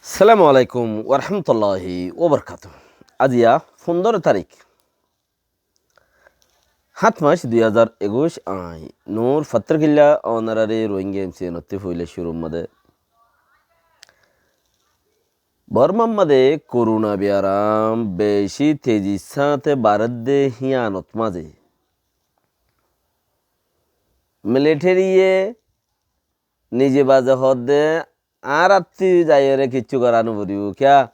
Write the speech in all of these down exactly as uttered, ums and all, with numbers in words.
Assalamu alaikum warahmatulláhi wabarakátuhu. Aziya fundóro tarík, háñt mac dui házar ekuic, añí Nur Fattarkilla, ónorare Rohingya M C N ottú foila cúrur mazé. Bormar mazé korona biyaram beci tezir sáñte baredde híyanot mazé militariye nize baze hoódde añárattú zaiyóre kiccú gorá noforibó. Kiyá?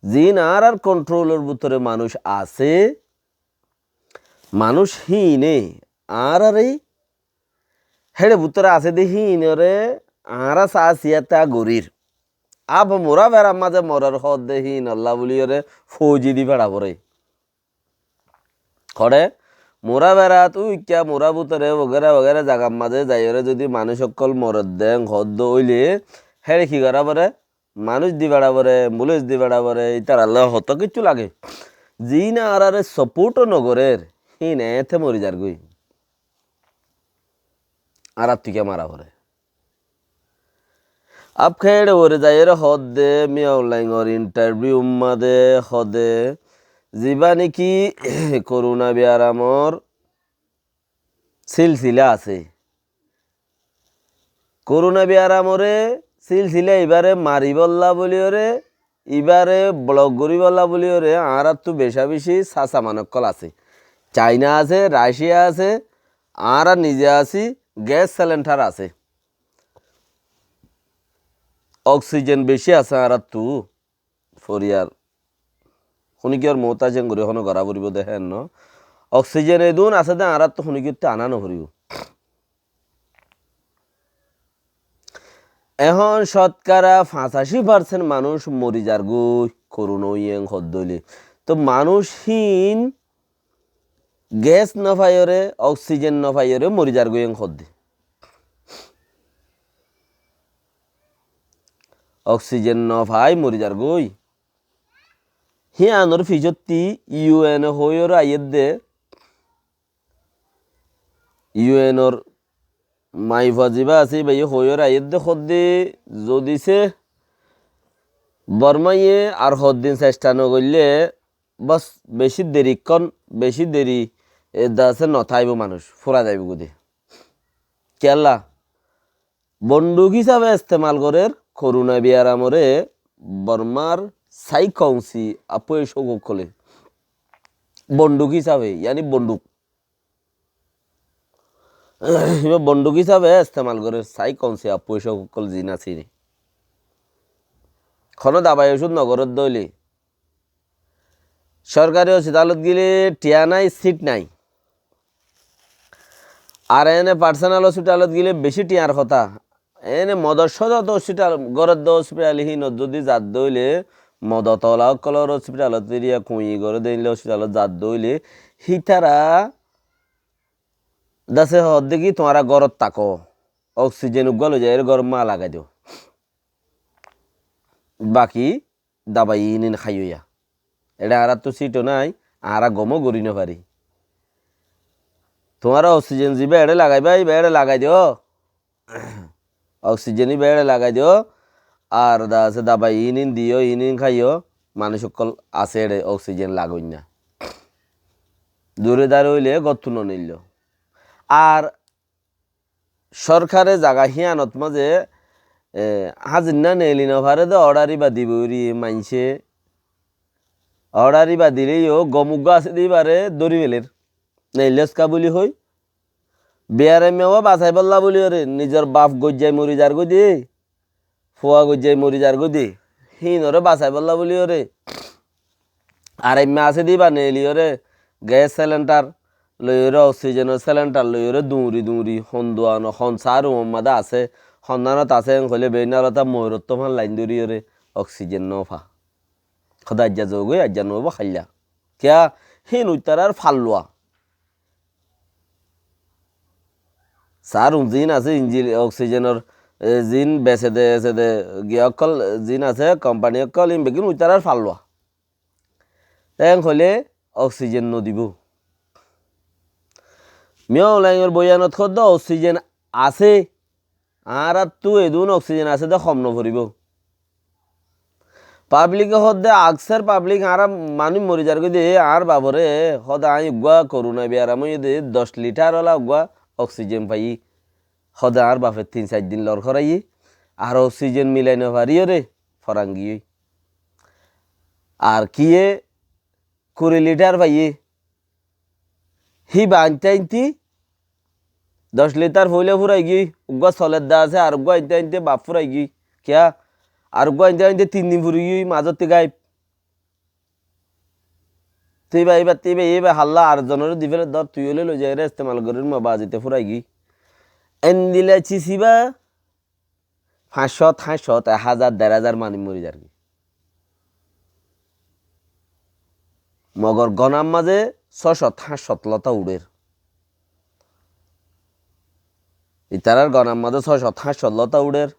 Ziín añárar kontrolor bútore manúic asé, manúic híine añárare héçe bútore asé dé híinore añára saá siyáta gorír. Ab mura berar mazé morer hoódde híinolla bóliyoré fóuji di feçá foré. Hoçé, mura berat uikká mura bútore wagera wagera zagar mazé zaiyóre zodi manúic ókkol moredde hoódde óile héçe ki gorá foré? Manúic di feçá foré, embulens di feçá foré, ítarallá hotó kiccú lage. Ziíne añárare sapót nogorér híin eéñte mori zargói. Añárattú kiyá mara foré? Ab héçe uore zaiyóre hoódde Min Aung Hlaingor intarviu mazé hoódde zibá néki korona biyaramor sílsila asé. Korona biyaramoré sílsila ibáre maribólla bóliyoré, ibáre blok goríbolla bóliyoré añárattú becá-becí sásaman ókkol asé. Caina asé, Racia asé, añára nize así, ges selendar asé. Oksijen becí asé añárattú. Foriyar. Húnikiyór moótaj engorí hono gorá foribó dé héen no. Oksijen edún asé dé añáráttu húnikiyóttu aná noforibó. Ehón cótkara fañsací parsent manúic mori zargói korona óiye hoódde óile. Tóu manúic híin ges nofaiyóre, oksijen nofaiyóre mori zargói hoódde. Oksijen nofai mori zargói. Híanor ficottí U N e hoóiyoré aiyédde, U N or maifua zibá asé, íbaye hoóiyoré aiyédde hoódde, zodi sé Bormáye ar hoddin cesta nogoillé, bos, becí deri ekkón, becí deri edde asé notáibo manúic, fúrai zaibogói dé. Kiyólla? Bonduk hísafe estemal gorér korona biyaramoré Bormár sáikounsi afuaye cóuk ókkolé. Bonduk hísafe, yáni bonduk. Íba bonduk hísafe estemal gorér sáikounsi afuaye cóuk ókkol ziín asé íne. Honó dabai ocúd nogorédde óile, sorkari hospitalot gile thiañ nái, sit nái. Ar ene parsenal hospitalot gile bicí thiañr hotá. Ene modot sodot hospital, gorédde hospital hínot zodi zadde óile, modot ola ókkolor hospitalot eriya kuñi gorédde hín hospitalot zadde óile, hítara dase hoódde ki, tuáñra górot táko, oksijen uggúa loizaiyóre górot lagai do. Baki dabai iín iín háiyo ya. Eçé añáráttu sítho nái, añára gomó gorí nofarí. Tuáñra oksijen zibá eçé lagaibá, íba eçé lagai do. Oksijen íba eçé lagai do. Ar da asé dabai iín iín diyó, iín iín háiyo. Manúic ókkol asé eçé oksijen lagoinna. Dure dare óile góttu noneilló. Ar sorkare zaga híanot mazé, e, házirna neeli nofaré dé, ordar íba dibo eri maincé. Ordar íba dilé yó gom uggúa asé dé íbaré dóri felér. Neillós ká buli hoi. Biyaraimma uwá basaibólla buli óre, nizor baf goijjai mori zargói dé. Fua goijjai mori zargói dé, híinoré basaibólla bóliyoré, ar aimma asé dé íba neeliyoré, ges selendar loiyoré, oksijenor selendar loiyoré duñri duñri, hon duan, hon saá rumor mazé asé, honnánot asé, en hoilé beínna olóta moirottófan lain dóriyoré oksijen nófa. Hoda aijja zogói, aijja noóibo, háilla. Kiyá? Híin uittarár fallua. Saá rum ziín asé, injin, oksijenor, e, ziín bese de, ese de, giya ókkol, e, ziín asé, kompani ókkol, iín beggín uittarár fallua. Te en hoilé oksijen nodibó. Min Aung Hlaingor boyanot hoódde oksijen asé, añáráttu edún oksijen asé dé hom noforibó. Pablike hoódde, aksar pablik añára manúic mori zargói de, añár baforé hoóde aññí uggúa koruna biyaram óiye de doc litar ola uggúa oksijen faiyí. Hoóde añár bafe tin sair din lorkóraiyé, ar oksijen milai nofaríyoré foran giyói. Ar kiyé kuri litar faiyé. Híba añtí añtí doc litar foóila fúrai giyói, uggúa soledde asé, ar uggúa añtí añtí baf fúrai giyói. Kiyá? Ar uggúa añtí añtí tin din furi giyói, mazótti gaib. Te íba, íba, te íba, íba halla ar zonoré di féle, dór, tui óile loi zaiyóre estemal gorír, mo bazite fúrai giyói. Endilla cis íba fañs cót, háñt cót, ek házar, der házar manúic mori zargói. Mogor gonar mazé só cót, háñt cót lota uçér. Itarár gonar mazé só cót, háñt cót lota uçér.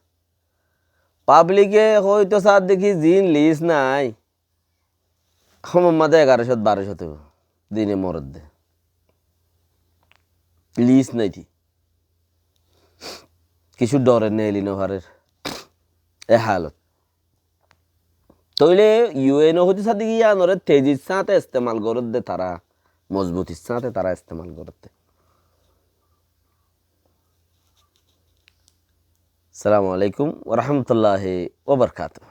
Pablike hoóito saá de ki ziín lis nái, Homor mazé egaró cót baró cót óibo, dine moredde. Lis nái de. Kissú dhore neeli nofarér. E halot. Tóile U N e hoitó sádde ki yíanoré tezir sáñte estemal gorédde tará, mozbutir sáñte tará estemal gorédde. Assalamu alaikum wa rahmatullahi wa barakatuhu.